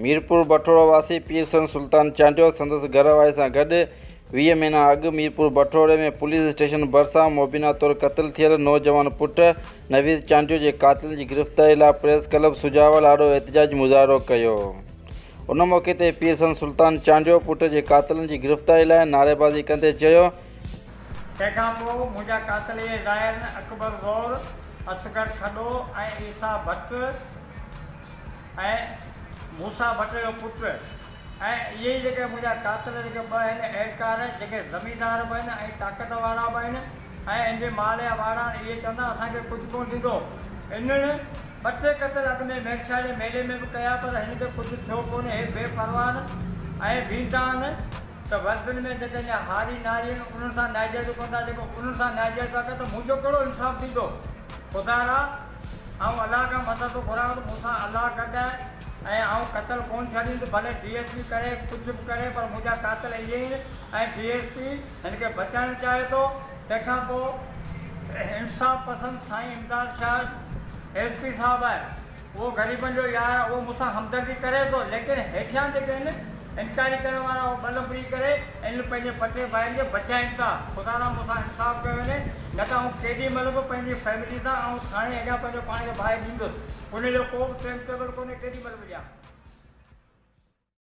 ميرپور بٺورو واسي پيرسن سلطان چانڊيو سندس گهر واري سان گڏ 20 مهينا اڳ ميرپور بٺوري ۾ پوليس اسٽيشن ڀرسان مبينا طور قتل ٿيل نوجوان پٽ نويد چانڊيو جي قاتلن جي گرفتاري لاء پريس ڪلب سجاول آڏو احتجاجي مظاهرو ڪيو. ان موقعي تي پيرسن سلطان چانڊيو پٽ جي قاتلن جي گرفتاري لاء نعريبازي ڪندي چيو. تنهن کان پوء منهنجا قاتل اهي ظاهر آهن، اڪبر زور، اصغر کڏو ۽ عيسيٰ ڀٽ ۽ موسيٰ ڀٽ جو پٽ ۽ اهي ئي جيڪي منهنجا قاتل جيڪي ٻه آهن اهلڪار جيڪي زميندار به آهن ۽ طاقت وارا به آهن ۽ ان جي مال جا واڙا آهن اهي چوندا اسان کي ڪجهه ڪونه ٿيندو. انهن ٻه ٽي قتل اڳ ۾ ميرشاهه جي ميلي ۾ به ڪيا پر هن کي ڪجهه ٿيو ڪونه هي بي پرواهه آهن ۽ ويندا آهن ته وردين ۾ جيڪي اڃا هاري ناري آهن انهن سان ناجائزيون ڪن ٿا جيڪو انهن سان ناجائز ٿا ڪن ته منهنجو ڪهڙو انصاف ٿيندو خدارا آئون الله کان مدد ٿو گهران ته مون سان الله گڏ آهي ۽ آئون قتل ڪونه ڇڏيندس ڀلي ڊي ايس پي ڪري ڪجهه به ڪري پر منهنجا قاتل اهي آهن ۽ ڊي ايس پي هن کي بچائڻ چاهي ٿو تنهن کان پوء انصاف پسند سائين امداد شاهه ايس پي صاحب آهي اهو غريبن جو يار آهي اهو مون سان همدردي ڪري ٿو ليڪن هيٺيان جيڪي آهن انڪوائري ڪرڻ وارا اهو ٻه نمبري ڪري انهن پنهنجي پٽي ڀائرن کي بچائين ٿا خدارا مون سان انصاف ڪيو وڃي نه ته آئون ڪيڏي مهل به پنهنجي فيملي سان آئون ٿاڻي اڳيان پنهنجو پاڻ کي باهه ڏيندس ان جو ڪو به ٽائيم ٽيبل ڪونهي ڪيڏي مهل به ڏيان.